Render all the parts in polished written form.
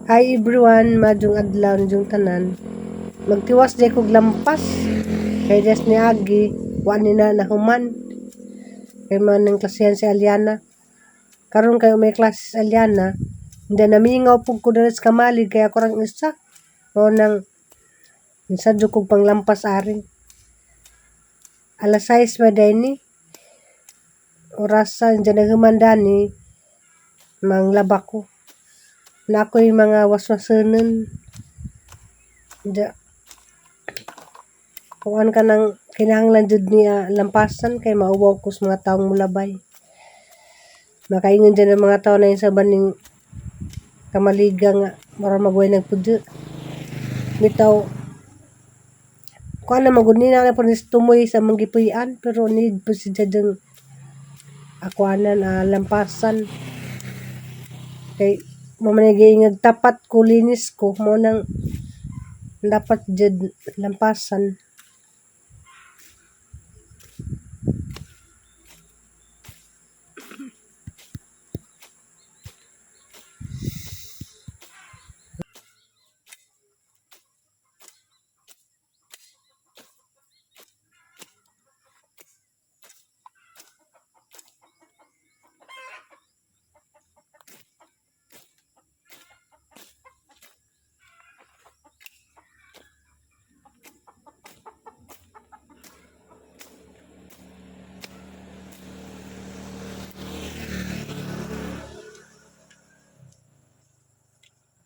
Hi everyone, maayong adlaw ninyong tanan. Magtiwas jay kog lampas. Kay des ni Agi, wa ni na nahuman. Kay man nang klasihan si Aliana. Karon kay may klase si Aliana, hindi namingaw pug ko diri sa kamalig kay ako rang isa. Mao nang sadyo kog panglampas ari. Alas 6 pa day ni. Orasa diyan naghuman dani manglaba ko. Na ako'y mga waswasanon. Diya kuan ka nang kinahanglan jud niya lampasan kay mauwaw ko sa mga taong mulabay. Makaingon dyan ang mga tao na yung sa baning kamaliga nga mura magway nagpudyo. Bitaw kuan na magud ni na po ni tumoy sa among gipuy-an pero need po siya dyang akuanan lampasan kay mo man giingag tapat ko, linis ko, mo nang dapat jud lampasan.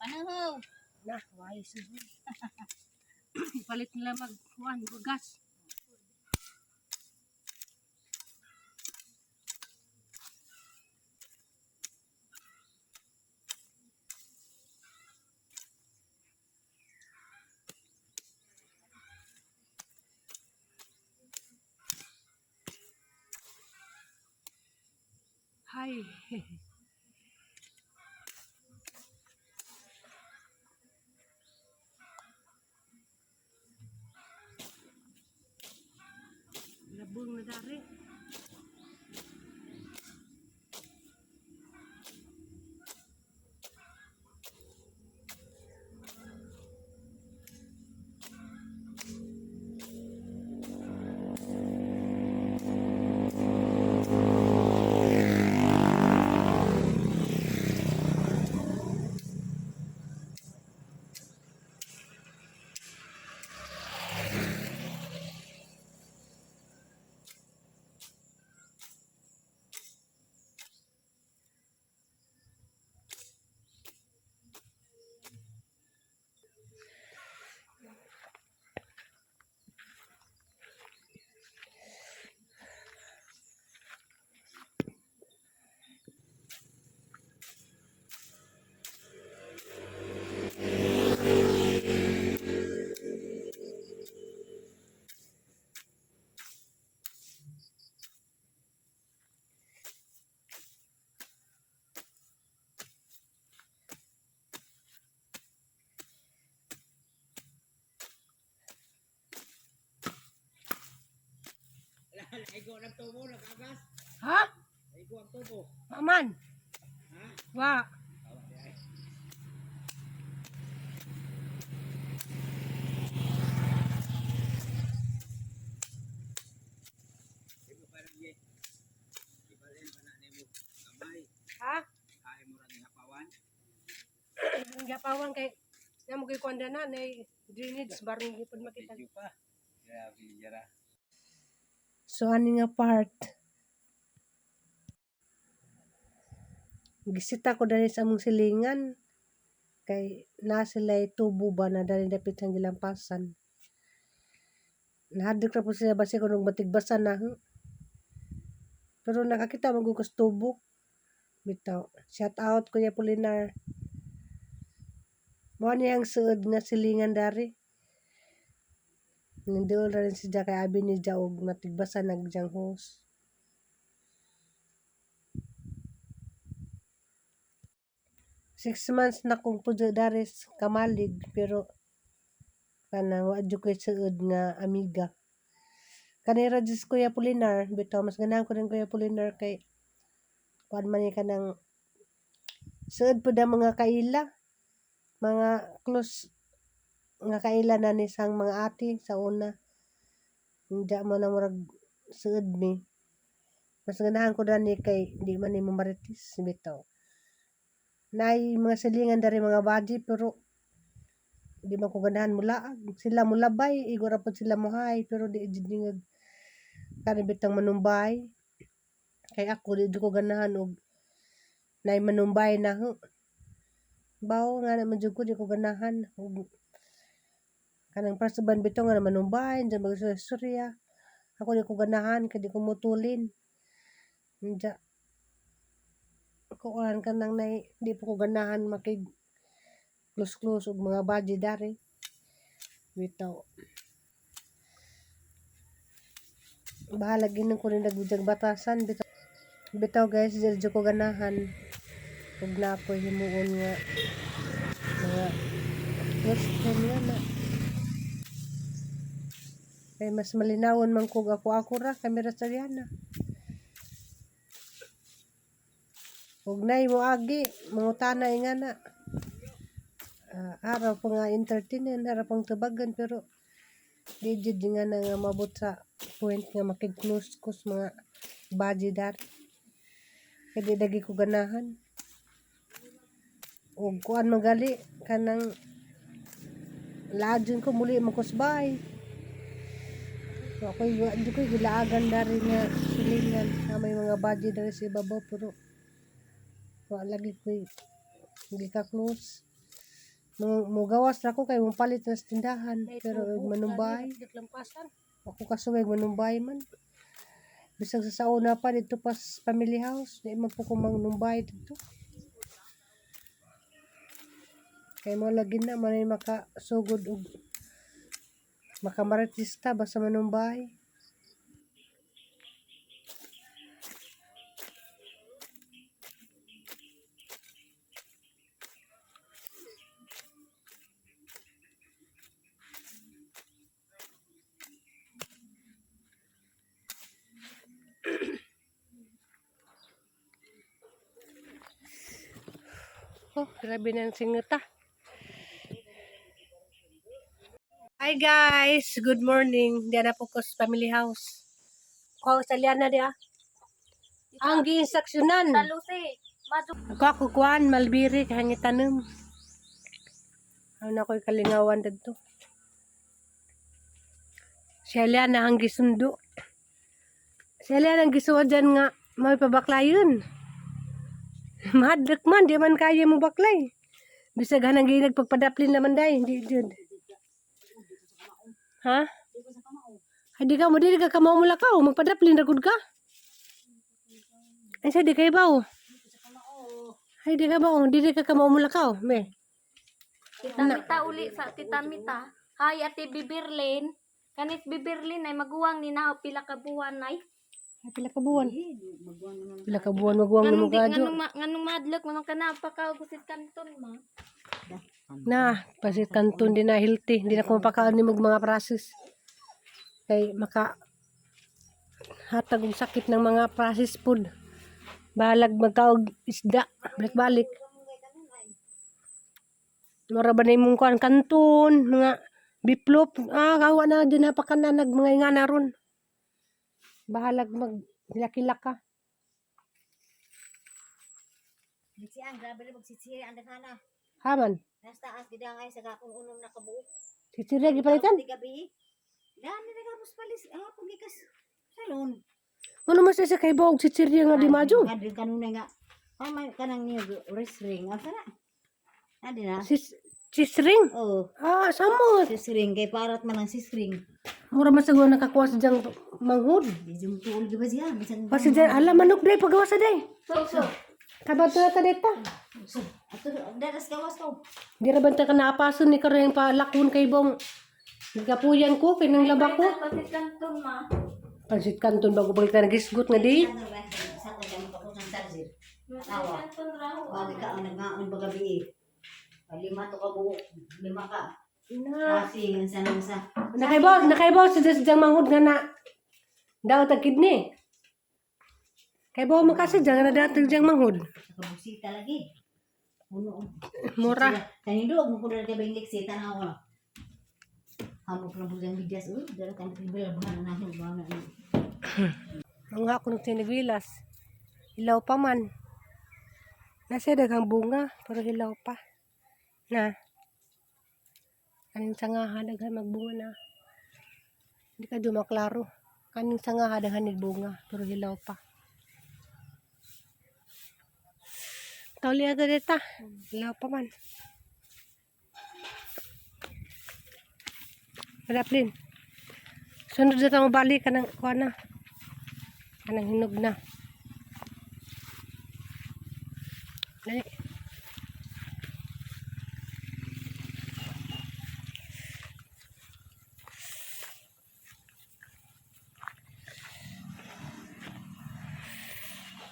Panahaw. Na, wise. Palit nila mag kuan bugas. Hi. Labong na dari. Naigo ng tubo, nag-agas. Ha? Naigo ang tubo. Maman. Wa. Di mo parang ye. Ibalin pa na nimo gamay. Ha? Kaya mo ra hapawan. Ang gapawan kay na mo kuan na nay drainage barong gipon makita. Video pa. Grabe yara. So ani nga part. Gisita ko dali sa among silingan kay na sila tubo ba na dali dapit sa gilampasan. Nahadlok ra po sila basi kung matigbasa na. Pero nakakita man gud ko sa tubo. Bitaw. Shout out Kuya Polinar. Mao ni ang suod nga silingan dari. Nandool ra rin si kay abi ni Ja og matigbasa nag jang hose. 6 months na kong puyo dari sa kamalig pero kanang wa jud ko'y suod nga amiga. Kanira jud si Kuya Polinar, bitaw mas ganahan ko rin Kuya Polinar kay kuan man ni kanang suod pud ang mga kaila. Mga close nga kaila na ni sang mga ate sa una. Hindi mo na murag suod mi. Mas ganahan ko dani kay di man nimo marites bitaw. Naay mga silingan dari mga baji pero di man ko ganahan mulaag. Sila mulabay, igo ra pud sila muhay pero di jud ningag kani bitang manumbay. Kay ako di jud ko ganahan og naay manumbay na ho. Bawo nga naman jud ko di ko ganahan og kanang prasuban bitaw nga manumbay, diyan magsurya. Ako di ko ganahan kay di ko mutulin. Diya kuan kanang nay di po ko ganahan makig close close og mga baji dari. Bitaw. Bahala ginon ko rin nagbidyag batasan bitaw. Bitaw guys, di jud ko ganahan ug naa ko'y himuon nga mga close friend nga na. Kay mas malinawon man kog ako-ako ra kay mira sa Rihanna. Ug nay moagi, mangutana nga na. Araw pa nga entertainin, araw pang tubagan pero di jud nga na nga mabot sa point nga makig-close ko sa mga baji dar. Kay di lagi ko ganahan. Ug kuan magali kanang laadjon ko muli makusbay. So ako'y wa jud ko'y gilaagan dari nga silingan na may mga baji dari sa ibabaw pero wa lagi ko'y ka close. Mugawas ra ko kay mopalit na sa tindahan pero og manumbay. Ako kasuway manumbay man. Bisag sa sauna pa dito pa sa family house, di man po ko manumbay dito. Kay mo lagi na man ay makasugod og makamartista basta manumbay. Oh, grabe na ang singita. Hi guys, good morning. Diyan na po ko sa family house. Ko sa liana dia. Ang giinstruksyonan. Talusi. Madu Ako ako kuan malbiri kay hangitanom. Ano na ko'y kalingawan dadto. Si Eliana ang gisundo. Si Eliana ang gisuwa dyan nga may pabaklayon. Mahadlok man, di man kaya mo baklay. Bisag hanang ginag pagpadaplin naman day, hindi jud. Ha? Ay, di ka mo, di ka kamao mo lakaw, magpadaplin ra gud ka. Ay, sa di kay baw. Ay, di ka ba? Oh, di ka kamao mo lakaw, me. Tita Mita uli sa Tita Mita. Hi Ate Bibirlin. Kanis Bibirlin ay maguwang ni na pila ka buwan ay. Ay, pila ka buwan. Pila ka buwan maguwang na mo Nganong di kadyo. nganong madlok manong kanapa ka gusit kanton ma. Na, pasit kanton di na healthy. Di na ko mapakaon ni mga process. Kay maka hatag og sakit ng mga processed food. Balag magkaog isda, balik-balik. Mura ba na imong kuan kanton, mga biplop, kawa na din napakananag mga ingana ron. Bahalag mag hilak ka. Siang, grabe rin magsitsiri ang daghana. Haman, Nasa taas, di ay sa gakong unom na kabuok. sisirya gipalitan. Di gabi. Dami na gapos palis. Ah, pugikas. Salon. Ano mas sa kay bog sisirya nga di madyo. Nga, di kanunay nga. Ah, may kanang niyo, wrist ring. Ah, sana. Adi na. Sis sisring. Oo. Ah, samot. Sis ring. Kay parat man ang sis ring. Mura man siguro nakakuha sa diyang manghud. Di jung tuol di ba siya? Bisan Kasi dyan, ala, manok day, pagawa sa day. So so. Kabato na ta dita. Ato, daras gawas ko. Di ra banta ka naapason ni karon palakon kay bong. Nagkapuyan ko, kay nang laba ko. Pasit kanton ma. Pansit kanton bago balik ta nagisgot nga di. Sa ka dyan makakusang charger. Pasit kanton ra ho. Bagay ka ang nagmaon ba gabi eh. Lima to ka buok. Lima ka. Na. Kasi, ang sanang sa. Nakaibaw, nakaibaw sa diyang manghud nga na daw tag kidney. Kay bawo man kasi dyan nga na daw tag diyang manghud. Sa kabusita lagi. Puno. Mura. Kanindog mo kuno kay bang liksi tanaw ko. Hamok lang bugang bidyas uy, dara kan tibel buhan na buhan na. Mga ako ng tinigwilas. Hilaw pa man. Nasa daghang bunga, pero hilaw pa. Na. Kaning sangaha daghan magbunga na. Hindi ka dumaklaro. Kaning sangaha daghan bunga, pero hilaw pa. Tauli na dito. Hilaw pa man. Wala, Plin. Sunod na tayo balik ka ng kuha na. Kanang hinog na. Dali.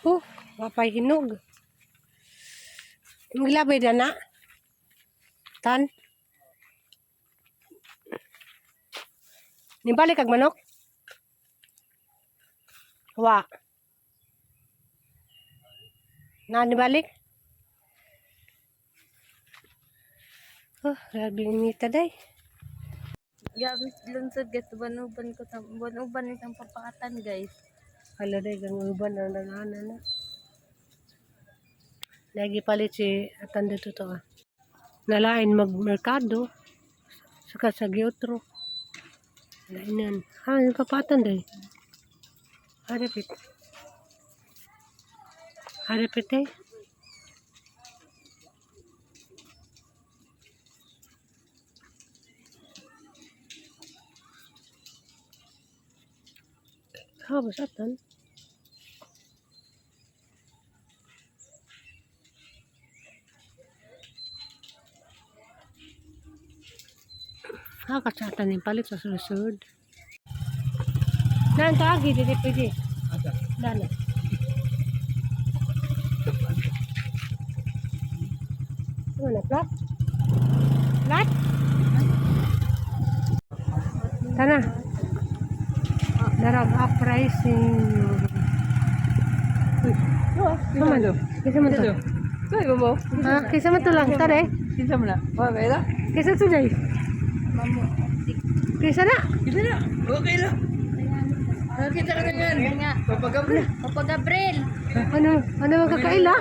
Oh, wapay hinog. Maglabay na na. Tan. Nibalik kag manok? Wa. Na nibalik? Oh, grabe inita day. Grabe lunsod guys, uban-uban ko uban-uban itang papakatan guys. Hala day, gang uban na nangana na. Lagi palit si atanda to to ah. Nalain magmerkado. Saka sa giotro. Lainan. Ha, yung papatan day. Harapit. Harapit eh. Ha, basatan. Ha, kasatan yung palit sa susunod. Nan, taagi, dili pwede. Asa? Dana. Ano na, plat? Plat? Tana. Darag uprising. Uy, man? Kisa man to? Kay mo. Ha, kisa man to lang, tara eh. Kinsa man na? Wa kay la? Kisa to day. Kisa na. Kinsa na? Okay la. Nakita ka na yan. Nga, Papagabre. Papa Gabriel. Ano, ano magkakaila?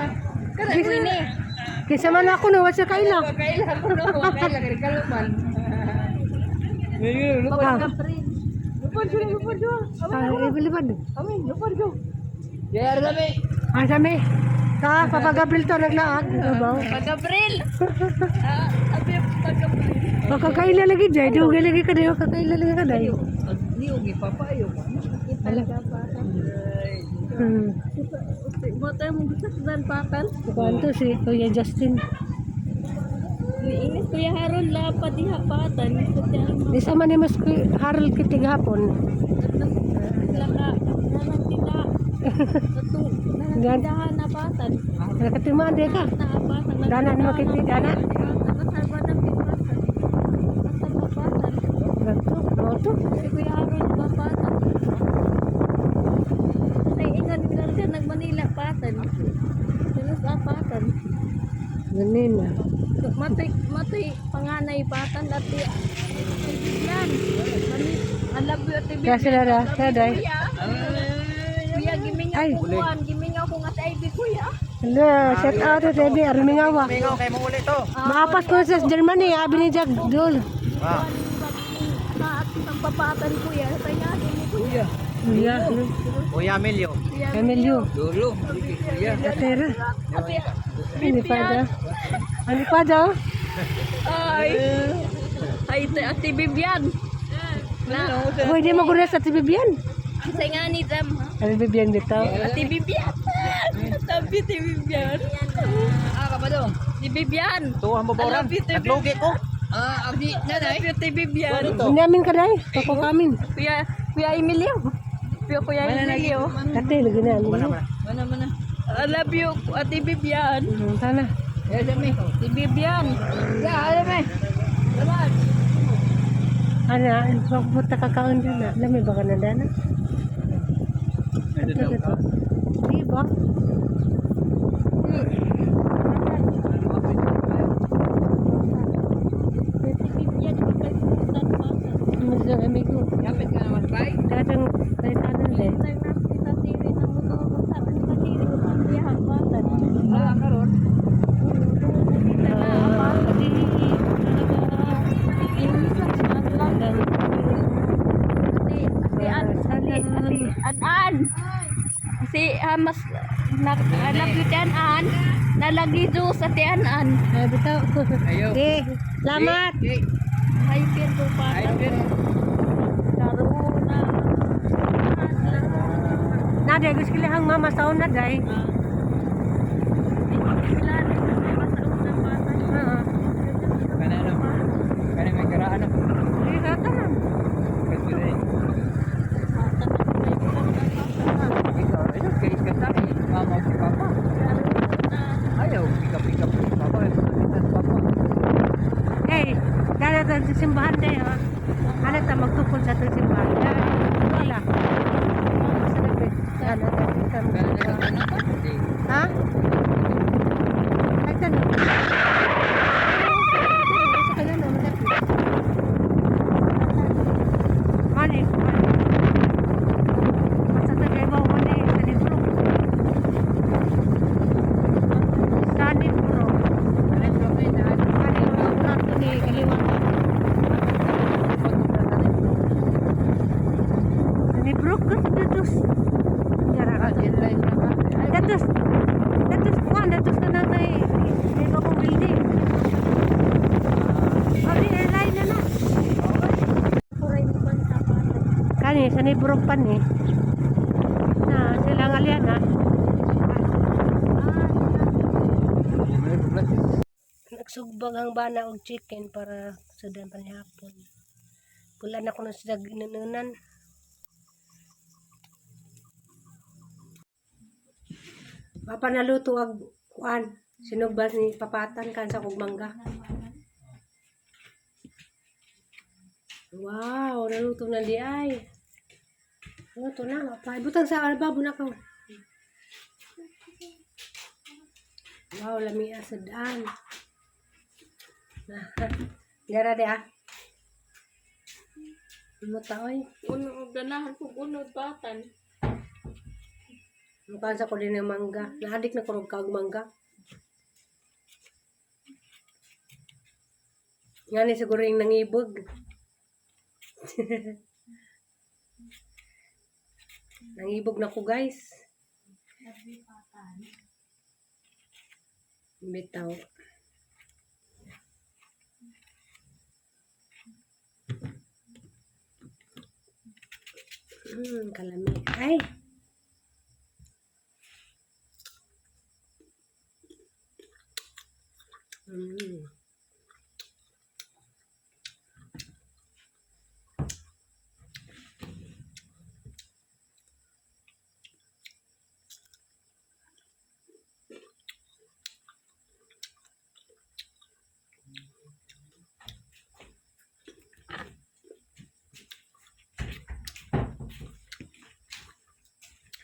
Kisa ni. Kisa man ako na, wala siya kaila. Kaila ko no, kaila kay kaluman. Ah, Gabriel. Lupad ko, lupad ko. ah, ibalibad. Amin, lupad ko. Yar dami. Ah, sami. Ta, Papa Gabriel to naglaag. Diba? Papa Gabriel. Ah, sabi Papa Gabriel. Makakaila lagi jay, dugay lagi ka dayo, kakaila lagi ka dayo. Ni og ipapayo. Ala. Mo tayo mo gisakdan patan. Kuan to si Kuya Justin. Niinis Kuya Harold la pa diha patan. Di sama ni mas Kuya Harold kiti gahapon. Laka nanang tinda. Katong nanang Gan. tindahan na patan. Nakatimaan di ka. Na patan. Dana ni makiti dana. Masarba ng patan. Masarba patan. Ganto, mo to. Si Kuya Harold ba patan. Sa ingan nila nag Manila patan. Sinos apatan. Ganin na. Matay matay panganay patan at di yan. Mani I love you Ate Kaya sila ra, sila day. Kuya. Kuya gimingaw Ay. ko kuan, gimingaw ko nga sa ID kuya. Hello, shout out to Debbie Armingawa. Mingaw kay mo ulit to. Maapas ko sa Germany, abi ni Jack Dol. Ah. Na at ang papatan kuya, kaya ni kuya. Kuya. Kuya, Kuya Emilio. Emilio. Dulo. Kuya. Katera. Abi, Ano pa daw? Ano pa daw? ay. Ay, Ate Bibian. Na, Uy, di mo guna sa Bibian. sa nga ni Dam. Ate Bibian bitaw. Ate Bibian. Sabi Ate Bibian. Ah, kabado. Ate Bibian. Tuwa mo I love you, Ate Naglugi ko. Ah, abdi nanay. I love you, Ate Bibian. Namin ka day. Pako kamin. Kuya, Kuya Emilio. Kuya, Kuya Emilio. Ate, lagi na. Mana mana. I love you, Ate Bibian. Sana. Ya dami. Ate Bibian. Ya dami. Ana, magpunta ka kaon din na. Lami ba ka na dana? Ito, ito. Di ba? Ang amigo. Kapit ka naman, bay. Katong kalitanan din. Minsan na kita tiri na mo to sa tiri ko pa siya hapatan. Ah, karon. An si mas na, I love you Tian An nalagi juice ati An An. Ay, bitaw. Ayo. Di, salamat. Di, Hay pero pa. Ay, pero. Karuna. Naday, gusto kilahang mama sa una, day. Oo. Kana ano? Kana may karaan ano? Di, katanan. Kasi rin. Ikaw, ano, kay kata, eh, mama si papa. Ayaw, pika-pika po si papa. Ay, pika si papa. Hey, dala tayo sa simbahan day, ha? Ano ta magtukod sa itong simbahan? Day, wala. Sa nagbe- ano, sa Kana na ka na Di. Ha? Ay, tanong. Sa kanya na, malapit. Mani, mani. Basta tagay ba, mani, sa libro. Sa libro. Ano yung problema na? Mani, ang plato ni kaliwa. Sa libro ko, datos. Yara Ah, ka. inline na ka. Ay, Datos, datos, kuan, datos ka na kay, kay bagong building. Oh, di, airline na na. Kani, sa Nibrog pa ni. Na, sila nga liyan na. may problema. Nagsugbag ang bana og chicken para sudan panihapon. Pula na ko na sila ginanunan. Papa naluto ag kuan sinugbas ni papatan kan sa kog mangga. Wow, naluto na di ay. Luto na, pa butang sa albabo na ko. Wow, lami asad-an. Gara di ah. Muta oy. Uno ganahan kog unod batan. Mukhaan sa ko din ng mangga. Naadik na kurog kaog mangga. Ngani siguro yung nangibog. Nangibog na ko, guys. Bitaw. Kalami. Ay!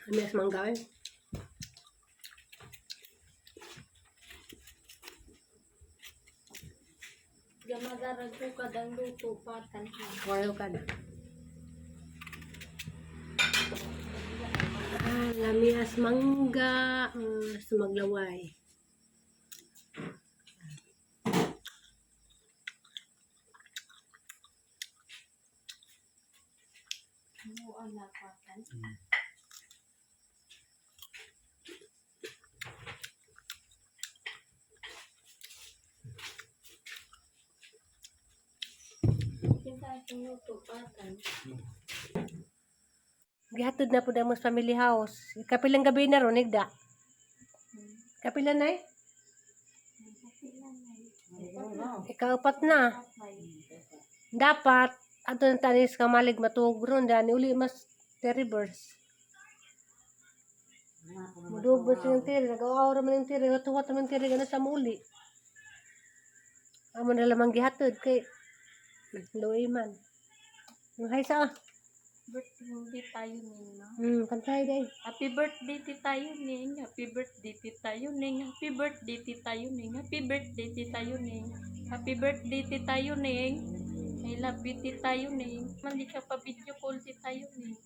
Ano yung mangga eh? Gamagarag ko kadang luto patan ha. Wayo ka na. Ah, lamias mangga, ah, maglaway. Muan na patan. Kinsa atong luto patan? Gihatod na po na mo sa family house. Kapilang gabi na ron, higda. Kapila na eh? Ikaapat na. Dapat, ato na tanis kamalig matuog ron, dani uli mas teribers. Mudubos yung tiri, nag-aura man yung tiri, natuwa man yung tiri, gano'n sa muli. Amo na lamang gihatod kay luwi man. Yung hay sa ah. Birthday tayo ning no. Kantay day. Happy birthday Tita Yuning. Happy birthday Tita Yuning. Happy birthday Tita Yuning. Happy birthday Tita Yuning. Happy birthday Tita Yuning. I love you, Tita Yuning. Man, di ka pa video call, Tita Yuning.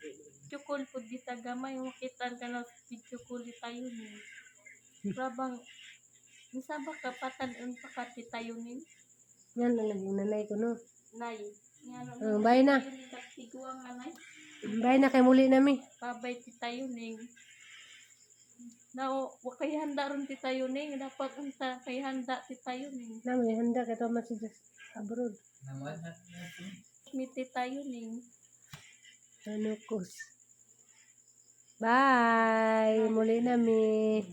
Video call po dita gamay. Makitaan ka na sa video call, Tita Yuning. Rabang, isa ba ka patanon pa ka, Tita Yuning? Yan na lagi nanay ko no. Nay. Nga no, Oh, bye na. Tita Yuning, katiguang nga, Nay. Bye na kay muli nami. Babay, Tita Yuning. Nao, wa kay handa ron, Tita Yuning. Dapat unta kay handa, Tita Yuning. Na may handa kay Thomas si just abroad. Naman ha. Mi Tita Yuning. Ano kus. Bye. Muli nami.